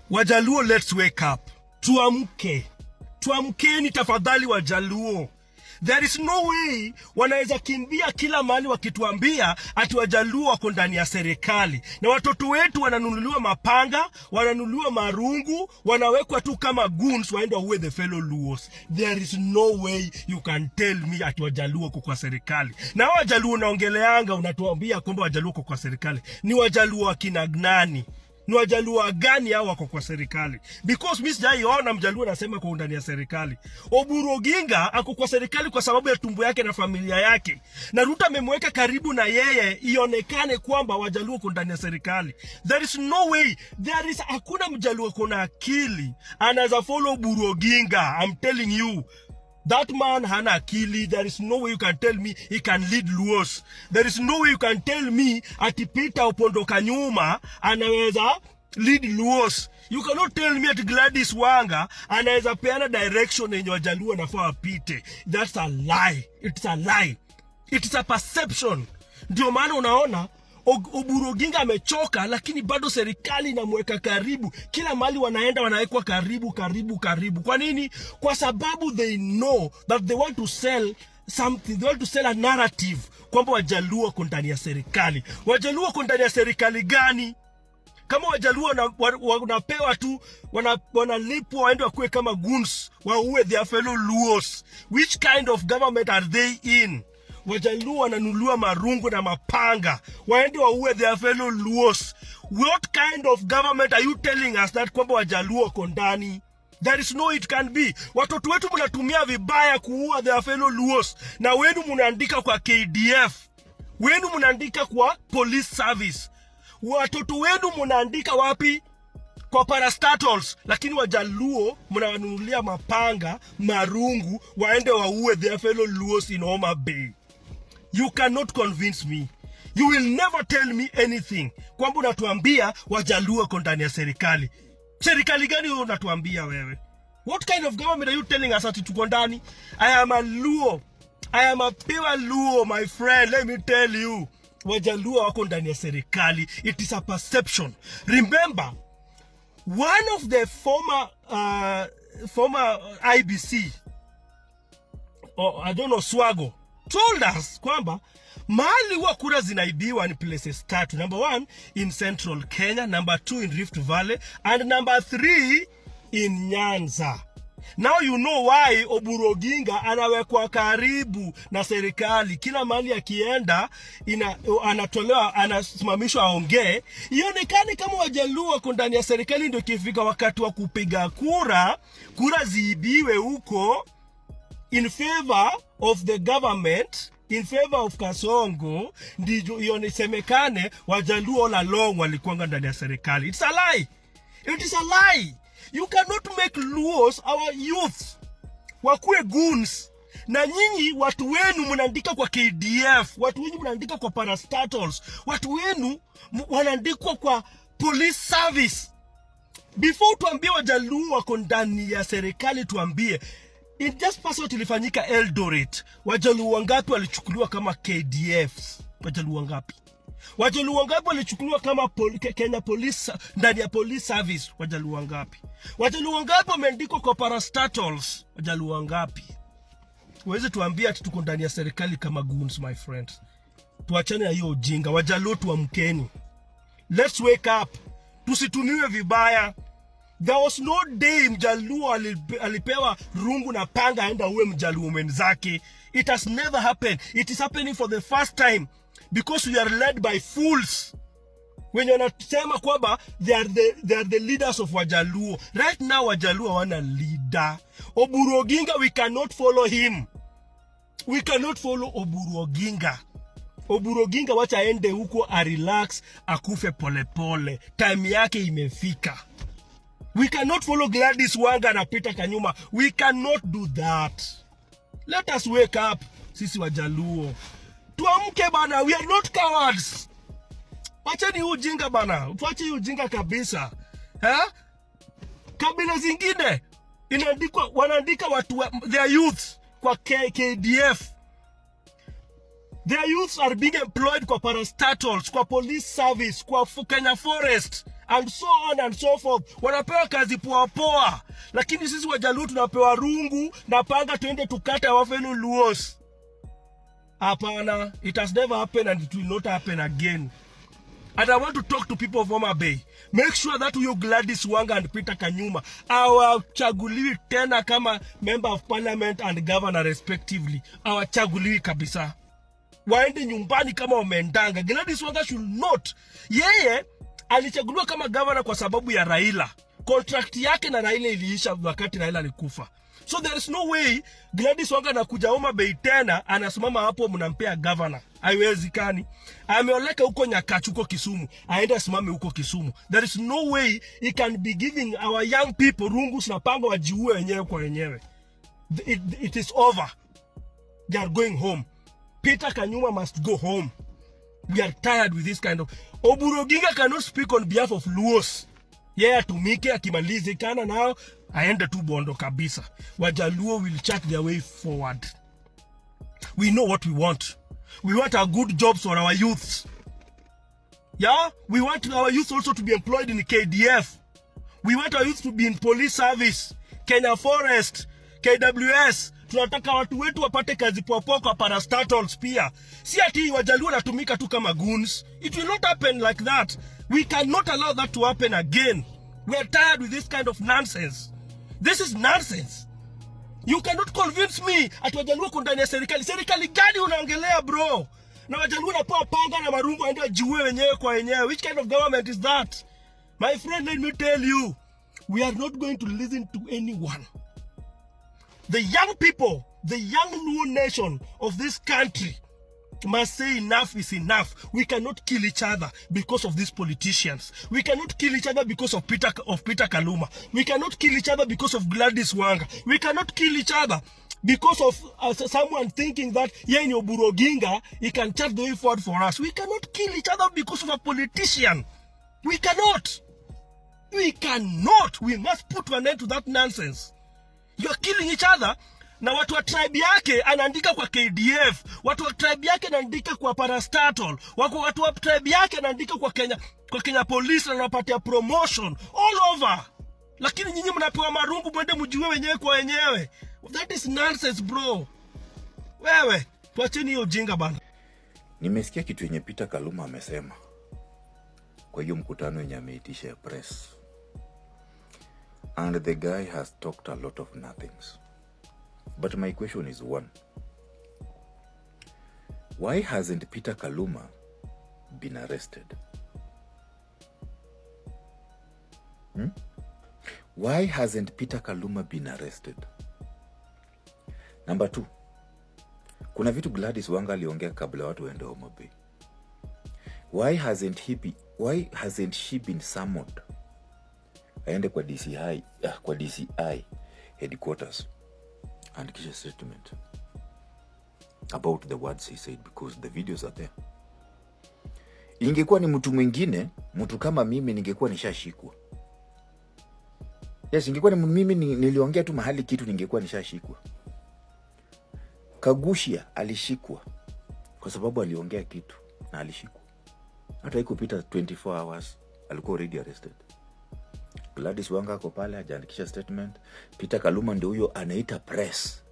Wajaluo, let's wake up. Tuamke, tuamkeni tafadhali Wajaluo. There is no way wanaweza kimbia kila mahali wakituambia ati Wajaluo wako ndani ya serikali, na watoto wetu wananunuliwa mapanga, wananunuliwa marungu, wanawekwa tu kama goons waende waue the fellow Luos. There is no way you can tell me ati Wajaluo wako kwa serikali. Na hao Wajaluo unaongeleanga, unatuambia kwamba Wajaluo wako kwa serikali, ni Wajaluo akina nani? Ni Wajaluo gani hao wako kwa serikali? Because mi sijaiona Mjaluo anasema kwa ndani ya serikali. Oburu Oginga ako kwa serikali kwa sababu ya tumbo yake na familia yake, na Ruto amemweka karibu na yeye ionekane kwamba Wajaluo wako ndani ya serikali. There is no way, there is hakuna Mjaluo kuna akili anaweza follow Oburu Oginga. I'm telling you. That man hana akili. There is no way you can tell me he can lead Luos. There is no way you can tell me ati Peter Opondo Kanyuma anaweza lead Luos. You cannot tell me ati Gladys Wanga anaweza peana direction yenye Wajaluo wanafaa wapite. That's a lie. It's a lie. It's a perception. Ndio maana unaona Oburu Oginga amechoka, lakini bado serikali inamweka karibu. Kila mahali wanaenda wanawekwa karibu karibu karibu. Kwa nini? Kwa sababu they know that they want to sell something, they want to sell a narrative kwamba Wajaluo wako ndani ya serikali. Wajaluo wako ndani ya serikali gani? Kama Wajaluo wanapewa tu, wanalipwa waende wakuwe kama goons, waue their fellow Luos. Which kind of government are they in? Wajaluo wananunuliwa marungu na mapanga waende waue their fellow Luos. What kind of government are you telling us that kwamba Wajaluo wako ndani? There is no, it can be. Watoto wetu mnatumia vibaya kuua their fellow Luos, na wenu mnaandika kwa KDF, wenu mnaandika kwa police service, watoto wenu mnaandika wapi? Kwa parastatals, lakini Wajaluo mnawanunulia mapanga, marungu, waende waue their fellow Luos in Homa Bay. You cannot convince me. You will never tell me anything kwamba unatuambia Wajaluo wako ndani ya serikali. Serikali gani wewe unatuambia wewe? What kind of government are you telling us ati tuko ndani? I am a Luo. I am a pure Luo, my friend. Let me tell you. Wajaluo wako ndani ya serikali. It is a perception. Remember, one of the former IEBC, or I don't know, Swago, told us kwamba mahali huwa kura zinaibiwa ni places tatu. Number one, in Central Kenya, number two, in Rift Valley, and number three, in Nyanza. Now you know why Oburu Oginga anawekwa karibu na serikali. Kila mahali akienda anatolewa, anasimamishwa aongee, ionekane kama Wajaluo wako ndani ya serikali, ndio ikifika wakati wa kupiga kura, kura ziibiwe huko in favor of the government, in favor of Kasongo, ndivyo ionesemekane Wajaluo all along walikuanga ndani ya serikali. It's a lie. It is a lie. You cannot make Luos, our youth, wakuwe goons, na nyinyi watu wenu mnaandika kwa KDF, watu wenu mnaandika kwa parastatals, watu wenu wanaandikwa kwa police service. Before tuambie Wajaluo wako ndani ya serikali, tuambie in just passport ilifanyika Eldoret, Wajaluo wangapi walichukuliwa kama KDF? Wajaluo wangapi? Wajaluo wangapi walichukuliwa kama Kenya Police, ndani ya police service? Wajaluo wangapi? Wajaluo wangapi wameandikwa kwa parastatals? Wajaluo wangapi? Uweze tuambie ati tuko ndani ya serikali kama goons, my friends. Tuachane na hiyo ujinga. Wajaluo, tuamkeni. Let's wake up. Tusitumiwe vibaya. There was no day Mjaluo alipewa rungu na panga aenda uwe Mjaluo mwenzake. It has never happened. It is happening for the first time because we are led by fools wenye wanasema kwamba they are the leaders of Wajaluo. Right now Wajaluo hawana leader. Oburu Oginga, we cannot follow him. We cannot follow Oburu Oginga. Oburu Oginga wacha aende huko arelax, akufe polepole. Time yake imefika. We cannot follow Gladys Wanga na Peter Kanyuma. We cannot do that. Let us wake up. Sisi Wajaluo. Tuamke bana, we are not cowards. Wacheni huu ujinga bana. Tuache hii ujinga kabisa. Eh? Kabila zingine inaandikwa, wanaandika watu their youth kwa KDF. Their youths are being employed kwa parastatals, kwa police service, kwa Kenya Forest. and so on and so forth. Wanapewa kazi poa poa, lakini sisi Wajaluo tunapewa rungu na panga, tuende tukate our fellow Luos. Hapana, it has never happened and it will not happen again. And I want to talk to people of Homa Bay. Make sure that huyo Gladys Wanga and Peter Kanyuma hawachaguliwi tena kama member of parliament and governor respectively. Hawachaguliwi kabisa. Waende nyumbani kama wameendanga. Gladys Wanga should not. Yeye alichaguliwa kama governor kwa sababu ya Raila. Contract yake na Raila iliisha wakati Raila alikufa. So there is no way Gladys Wanga anakuja Homa Bay tena anasimama hapo mnampea governor. Haiwezekani. Ameoleka huko Nyakach, huko Kisumu, aende asimame huko Kisumu. There is no way he can be giving our young people rungus na panga wajiue wenyewe kwa wenyewe. It is over. They are going home. Peter Kanyuma must go home. We are tired with this kind of. Oburu Oginga cannot speak on behalf of Luos. Yeye atumike, akimalizikana nao aende tu Bondo kabisa. Wajaluo will chart their way forward. We know what we want. We want our good jobs for our youths. Yeah, we want our youth also to be employed in KDF. We want our youth to be in police service, Kenya Forest, KWS. Tunataka watu wetu wapate kazi poa kwa parastatals pia. Si ati Wajaluo wanatumika tu kama goons. It will not happen like that. We cannot allow that to happen again. We are tired with this kind of nonsense. This is nonsense. You cannot convince me ati Wajaluo wako ndani ya serikali. Serikali gani unaongelea, bro? Na Wajaluo wanapewa panga na marungu aende wajiue wenyewe kwa wenyewe. Which kind of government is that? My friend, let me tell you, we are not going to listen to anyone. The young people, the young Luo nation of this country must say enough is enough. We cannot kill each other because of these politicians. We cannot kill each other because of Peter Kaluma. We cannot kill each other because of Gladys Wanga. We cannot kill each other because of someone thinking that yeye ni Oburu Oginga, he can chart the way forward for us. We cannot kill each other because of a politician. We cannot. We cannot. We must put an end to that nonsense. You are killing each other na watu wa tribe yake anaandika kwa KDF, watu wa tribe yake anaandika kwa parastatal, wako watu wa tribe yake anaandika kwa Kenya Police na anawapatia promotion all over, lakini nyinyi mnapewa marungu mwende mjiue wenyewe kwa wenyewe. That is nonsense, bro. Wewe, tuacheni hiyo ujinga, bana. Nimesikia kitu yenye Peter Kaluma amesema kwa hiyo mkutano yenye ameitisha ya press, and the guy has talked a lot of nothings, but my question is one: why hasn't Peter Kaluma been arrested? Why hasn't Peter Kaluma been arrested? Number two, kuna vitu Gladys Wanga aliongea kabla watu waende Homa Bay. Why hasn't she been summoned aende kwa DCI, kwa DCI headquarters andikishe statement about the words he said, because the videos are there? Ingekuwa ni mtu mwingine, mtu kama mimi, ningekuwa nishashikwa. Yes, ingekuwa ni mimi niliongea tu mahali kitu, ningekuwa nishashikwa. Kaguchia alishikwa kwa sababu aliongea kitu na alishikwa. Hata haikupita 24 hours, alikuwa already arrested. Gladys Wanga ako pale, hajaandikisha statement. Peter Kaluma ndio huyo anaita press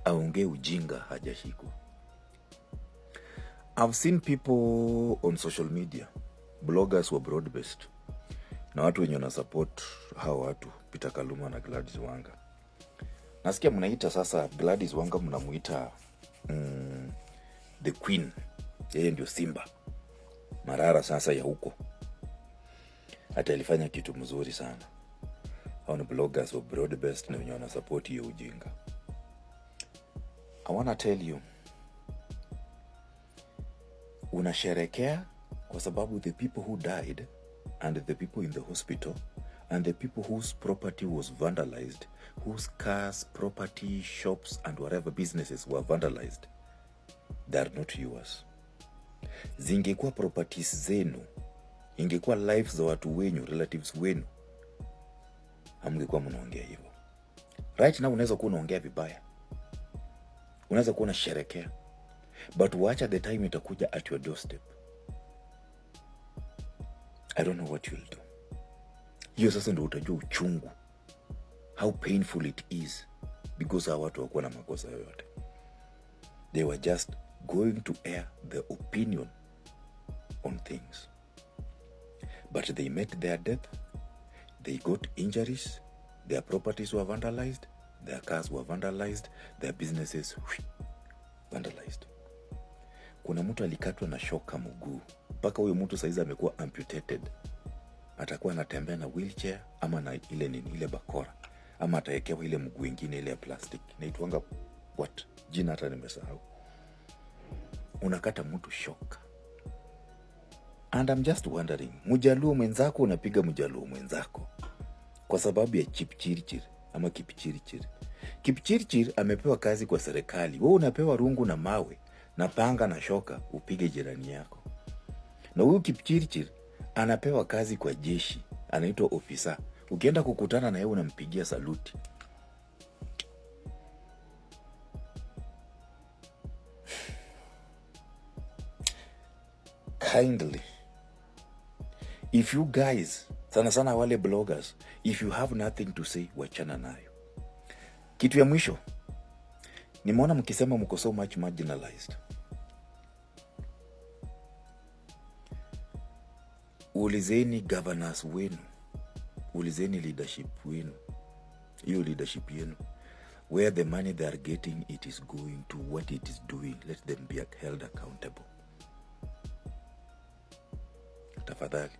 aongee ujinga, hajashikwa. I've seen people on social media, bloggers wa broad based na watu wenye wana support hawa watu, Peter Kaluma na Gladys Wanga. Nasikia mnaita sasa Gladys Wanga, mnamuita the queen, yeye ndio simba marara sasa ya huko. Hata alifanya kitu mzuri sana. Hao ni bloggers wa broad based na wenye wana support hiyo ujinga. I wanna tell you, unasherekea kwa sababu the people who died and the people in the hospital and the people whose property was vandalized, whose cars, property, shops and whatever businesses were vandalized, they are not yours. Zingekuwa properties zenu, ingekuwa lives za watu wenyu, relatives wenu, hamngekuwa mnaongea hivyo. Right now unaweza kuwa unaongea vibaya, unaweza kuwa unasherekea, but watch the time itakuja at your doorstep. I don't know what you'll do. Hiyo sasa ndio utajua uchungu, how painful it is, because hawa watu hawakuwa na makosa yoyote. They were just going to air the opinion on things, but they met their death. They got injuries, their properties were vandalized, their cars were vandalized, their businesses vandalized. Kuna mtu alikatwa na shoka mguu, mpaka huyo mtu saizi amekuwa amputated, atakuwa anatembea na wheelchair ama na ile nini, ile bakora, ama atawekewa ile mguu ingine, ile ya plastic, inaitwanga what, jina hata nimesahau. Unakata mtu shoka. And I'm just wondering, Mjaluo mwenzako, unapiga Mjaluo mwenzako kwa sababu ya Chipchirchir ama Kipchirchir. Kipchirchir amepewa kazi kwa serikali, wewe unapewa rungu na mawe na panga na shoka upige jirani yako. Na huyu Kipchirchir anapewa kazi kwa jeshi, anaitwa ofisa. Ukienda kukutana na yeye unampigia saluti. Kindly, if you guys, sana sana wale bloggers, if you have nothing to say, wachana nayo. Kitu ya mwisho, nimeona mkisema mko so much marginalized. Ulizeni governors wenu, ulizeni leadership wenu, hiyo leadership yenu, where the money they are getting it is going to, what it is doing. Let them be held accountable, tafadhali,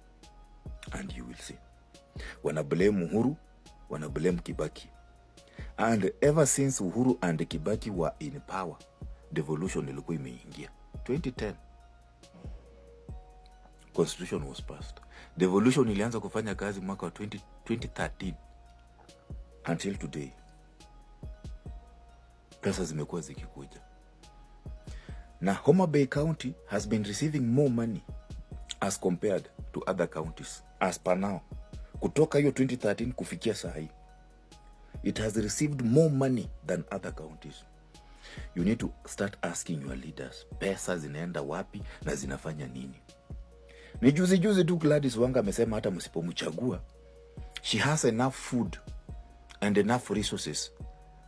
and you will see. Wana blame Uhuru, wana blame Kibaki, and ever since Uhuru and Kibaki were in power, devolution ilikuwa imeingia. 2010 constitution was passed. Devolution ilianza kufanya kazi mwaka wa 2013. Until today pesa zimekuwa zikikuja, na Homa Bay County has been receiving more money as compared to other counties as per now. Kutoka hiyo 2013 kufikia saa hii, it has received more money than other counties. You need to start asking your leaders, pesa zinaenda wapi na zinafanya nini? Ni juzi juzi tu Gladys Wanga amesema hata msipomchagua, she has enough food and enough resources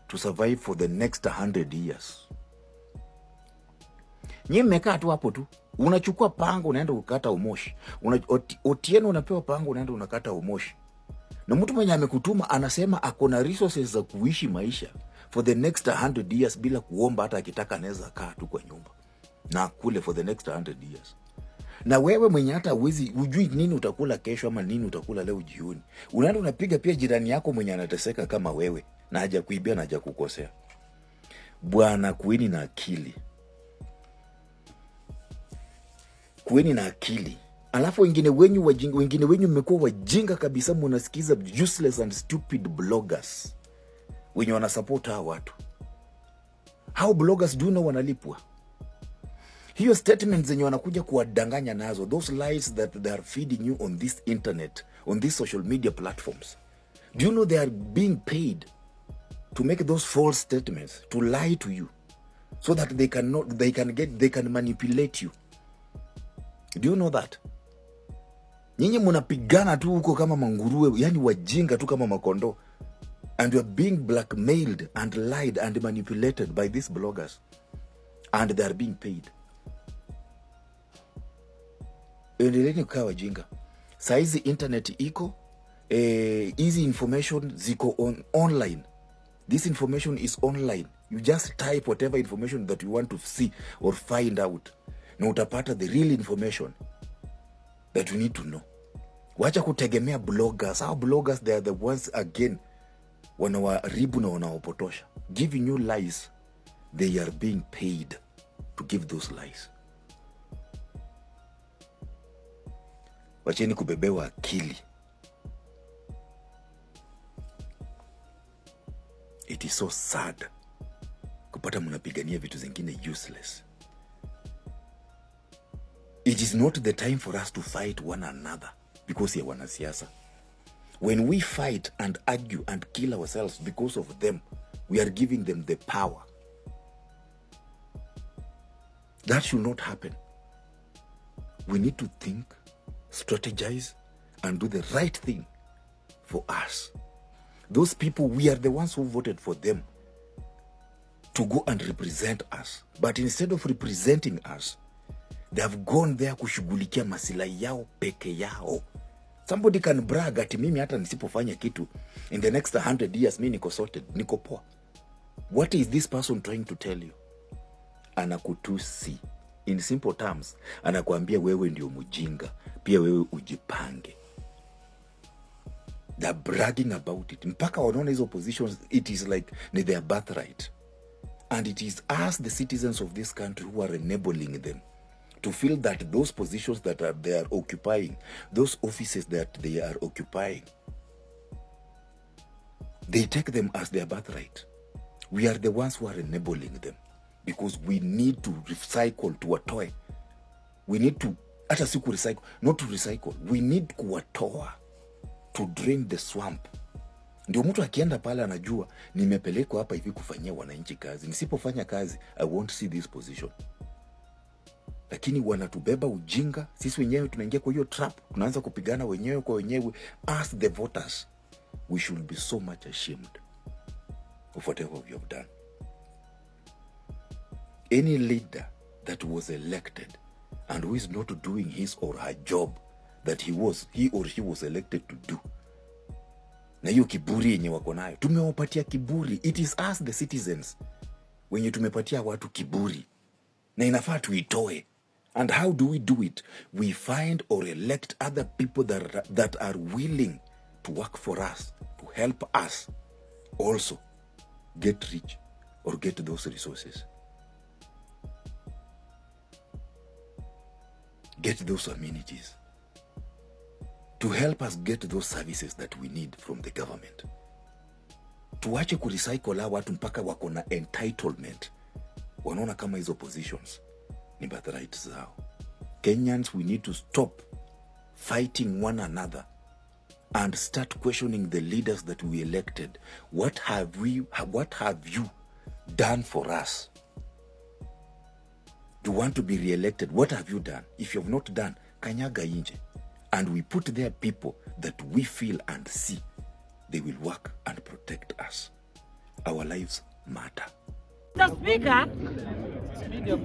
to survive for the next 100 years. Nyie mmekaa tu hapo tu, unachukua panga unaenda kukata umoshi. Otieno unapewa panga unaenda unakata umoshi, na mtu mwenye amekutuma anasema ako na resources za kuishi maisha for the next 100 years bila kuomba. Hata akitaka anaweza kaa tu kwa nyumba na akule for the next 100 years. Na wewe mwenye hata uwezi ujui nini utakula kesho ama nini utakula leo jioni, unaenda unapiga pia jirani yako mwenye anateseka kama wewe na hajakuibia na hajakukosea. Bwana, kuweni na akili, kuweni na akili. Alafu wengine wenyu wajinga, wengine wenyu mmekuwa wajinga kabisa, munasikiza useless and stupid bloggers wenye wanasupport hawa watu. How bloggers do you know wanalipwa? Hiyo statement zenye wanakuja kuwadanganya nazo, those lies that they are feeding you on this internet, on these social media platforms, do you know they are being paid to make those false statements, to lie to you so that they cannot, they can get, they can manipulate you? Do you know that? Nyinyi munapigana tu huko kama manguruwe, yani wajinga tu kama makondoo, and you are being blackmailed and lied and manipulated by these bloggers, and they are being paid. Endeleeni kukaa wajinga. Saizi internet iko, hizi information ziko online. This information is online. You just type whatever information that you want to see or find out, na utapata the real information that you need to know. Wacha kutegemea bloggers. Our bloggers, they are the ones again wanawaribu na wanawapotosha, giving you lies. They are being paid to give those lies. Wacheni kubebewa akili. It is so sad kupata mnapigania vitu zingine useless. It is not the time for us to fight one another because ya wanasiasa. When we fight and argue and kill ourselves because of them, we are giving them the power. That should not happen. We need to think, strategize, and do the right thing. for us. Those people, we are the ones who voted for them to go and represent us. But instead of representing us, they have gone there kushughulikia masilahi yao peke yao. Somebody can brag ati mimi hata nisipofanya kitu in the next 100 years mi niko sorted, niko poa. What is this person trying to tell you? Anakutusi. In simple terms, anakuambia wewe ndio mjinga, pia wewe ujipange. They're bragging about it mpaka wanaona hizo positions, it is like ni their birthright, and it is us, the citizens of this country, who are enabling them to feel that those positions that they are occupying, those offices that they are occupying, they take them as their birthright. We are the ones who are enabling them because we need to recycle, tuwatoe. We need to, hata si kurecycle, not to recycle, we need kuwatoa, to drain the swamp. Ndio mtu akienda pale anajua nimepelekwa hapa hivi kufanyia wananchi kazi, nisipofanya kazi I won't see this position. Lakini wanatubeba ujinga, sisi wenyewe tunaingia kwa hiyo trap, tunaanza kupigana wenyewe kwa wenyewe. As the voters, we should be so much ashamed of whatever we have done. Any leader that was elected and who is not doing his or her job that he or she was elected to do, na hiyo kiburi yenye wako nayo, tumewapatia kiburi. It is us, the citizens, wenye tumepatia watu kiburi, na inafaa tuitoe. And how do we do it? We find or elect other people that are willing to work for us, to help us also get rich or get those resources, get those amenities, to help us get those services that we need from the government. Tuache kurecycle hawa watu mpaka wako na entitlement, wanaona kama hizo positions ni birthright zao. Kenyans, we need to stop fighting one another and start questioning the leaders that we elected. What have you done for us? You want to be re-elected. What have you done? If you have not done, kanyaga inje. And we put there people that we feel and see they will work and protect us. Our lives matter. Mr. Speaker,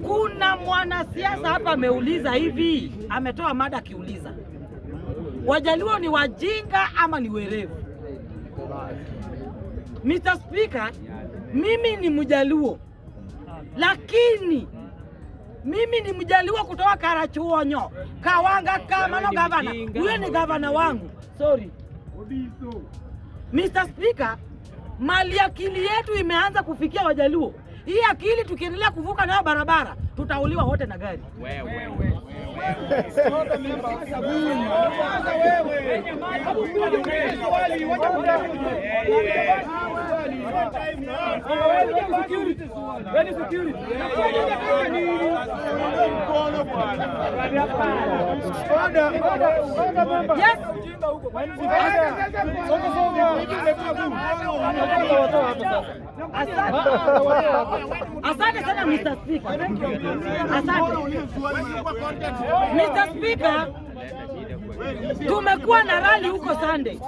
kuna mwanasiasa hapa ameuliza hivi, ametoa mada akiuliza Wajaluo ni wajinga ama ni werevu? Mr. Speaker, mimi ni Mjaluo, lakini mimi ni Mjaluo kutoka Karachuonyo, Kawanga kama no gavana. Huyo ni gavana wangu. Sorry. Mr. Speaker, mali akili yetu imeanza kufikia Wajaluo. Hii akili tukiendelea kuvuka nayo barabara tutauliwa wote na gari. Yes. Asante. Asante sana Mr. Speaker. Asante. Mr. Speaker, tumekuwa na rally huko Sunday.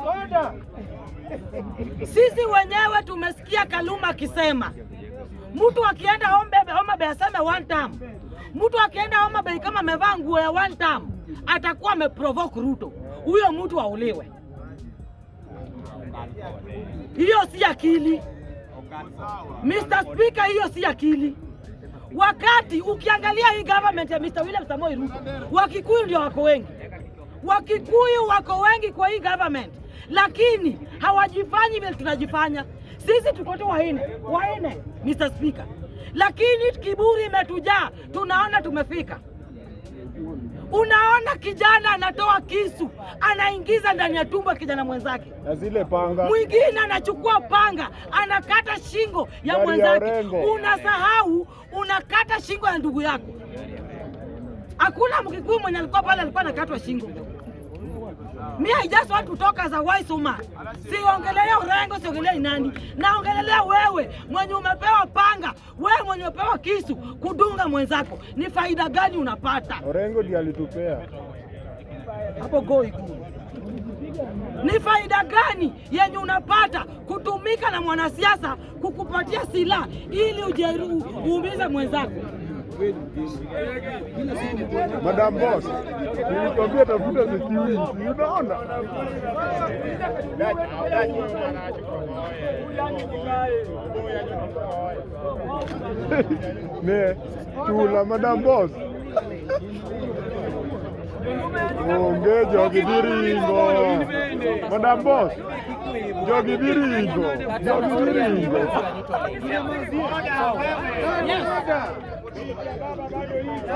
Sisi wenyewe tumesikia Kaluma akisema mtu akienda Homa Bay aseme one term. Mtu akienda Homa Bay kama amevaa nguo ya one term atakuwa ameprovoke Ruto. Huyo mtu auliwe. Hiyo si akili. Mr. Speaker, hiyo si akili. Wakati ukiangalia hii government ya Mr. William Samoei Ruto, Wakikuyu ndio wako wengi. Wakikuyu wako wengi kwa hii government, lakini hawajifanyi vile tunajifanya sisi. Tuko tu waine waine, Mr. Speaker, lakini kiburi imetujaa, tunaona tumefika. Unaona kijana anatoa kisu anaingiza ndani ya tumbo ya kijana mwenzake, na zile panga, mwingine anachukua panga anakata shingo ya mwenzake. Unasahau unakata shingo ya ndugu yako. Hakuna Mkikuyu mwenye alikuwa pale alikuwa anakatwa shingo. Me, I just want to talk as a wise woman. Siongelea Orengo, siongelea nani. Naongelelea wewe mwenye umepewa panga, wewe mwenye umepewa kisu kudunga mwenzako. Ni faida gani unapata? Orengo ndiye alitupea hapo go Ikulu. Ni faida gani yenye unapata kutumika na mwanasiasa kukupatia silaha ili uumize mwenzako? Madam Boss, nilikwambia tafuta security, unaona? Ne, chula Madam Boss. Onge jogi dhi ringo. Madam Boss, jogi dhi ringo. Jogi dhi ringo. Yes.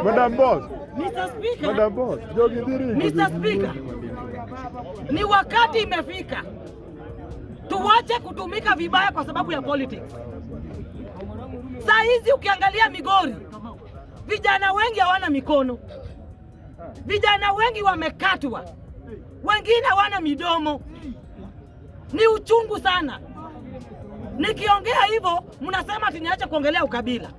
Madam Boss, Mr. Speaker, Madam Boss, jogi dhi ringo. Mr. Speaker, ni wakati imefika tuwache kutumika vibaya kwa sababu ya politics. Saa hizi ukiangalia Migori, vijana wengi hawana mikono, vijana wengi wamekatwa, wengine hawana midomo. Ni uchungu sana. Nikiongea hivyo mnasema ati niache kuongelea ukabila.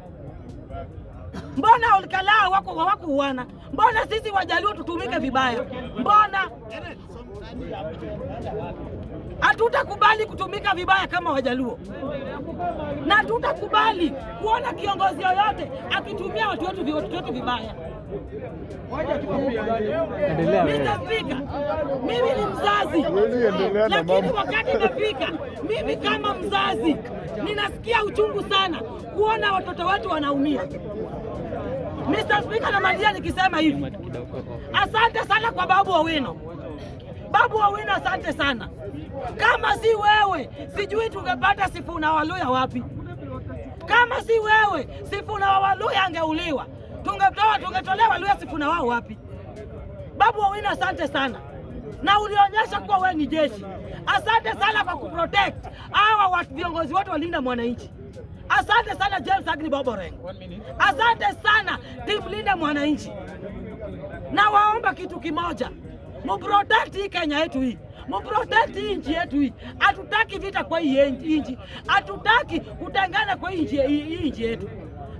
Mbona Olkalaa wako hawakuuana? Mbona sisi Wajaluo tutumike vibaya? Mbona hatutakubali kutumika vibaya kama Wajaluo, na hatutakubali kuona kiongozi yoyote akitumia watu wetu vibaya. Mr. Speaker, mimi ni mzazi, Huwezi endelea na lakini mambo. Wakati imefika, mimi kama mzazi ninasikia uchungu sana kuona watoto wetu wanaumia. Mr. Speaker, namalizia nikisema hivi, asante sana kwa Babu Owino. Babu Owino, asante sana. Kama si wewe, sijui tungepata Sifuna Waluya wapi. Kama si wewe, Sifuna wa Waluya angeuliwa. Tungetolea Waluya Sifuna wao wapi? Babu Owino, asante sana, na ulionyesha kuwa wewe ni jeshi. Asante sana kwa kuprotect hawa watu viongozi wote walinda mwananchi. Asante sana James Agri Bob Orengo. Asante sana team Linda Mwananchi. Na waomba kitu kimoja, muprotect hii Kenya yetu hii, muprotect hii nchi yetu hii. Hatutaki vita kwa hii nchi, hatutaki kutengana kwa hii nchi yetu.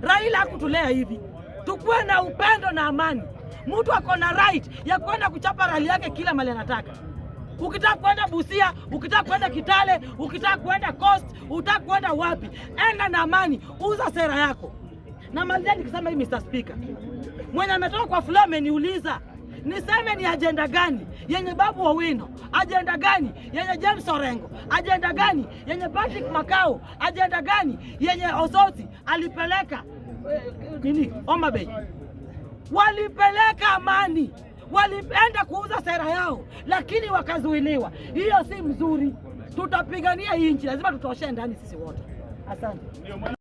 Raila hakutulea hivi, tukuwe na upendo na amani. Mtu ako na right ya kwenda kuchapa rally yake kila mahali anataka. Ukitaka kwenda Busia, ukitaka kwenda Kitale, ukitaka kwenda Coast, ukitaka kwenda wapi, enda na amani, uza sera yako. Na malizia nikisema hii, Mr. Speaker, mwenye ametoka kwa floor ameniuliza niseme ni ajenda gani yenye Babu Owino, ajenda gani yenye James Orengo, ajenda gani yenye Patrick Makau, ajenda gani yenye Osotsi alipeleka nini Homa Bay. Walipeleka amani, walienda kuuza sera yao, lakini wakazuiliwa. Hiyo si mzuri. Tutapigania hii nchi, lazima tutoshe ndani sisi wote. Asante.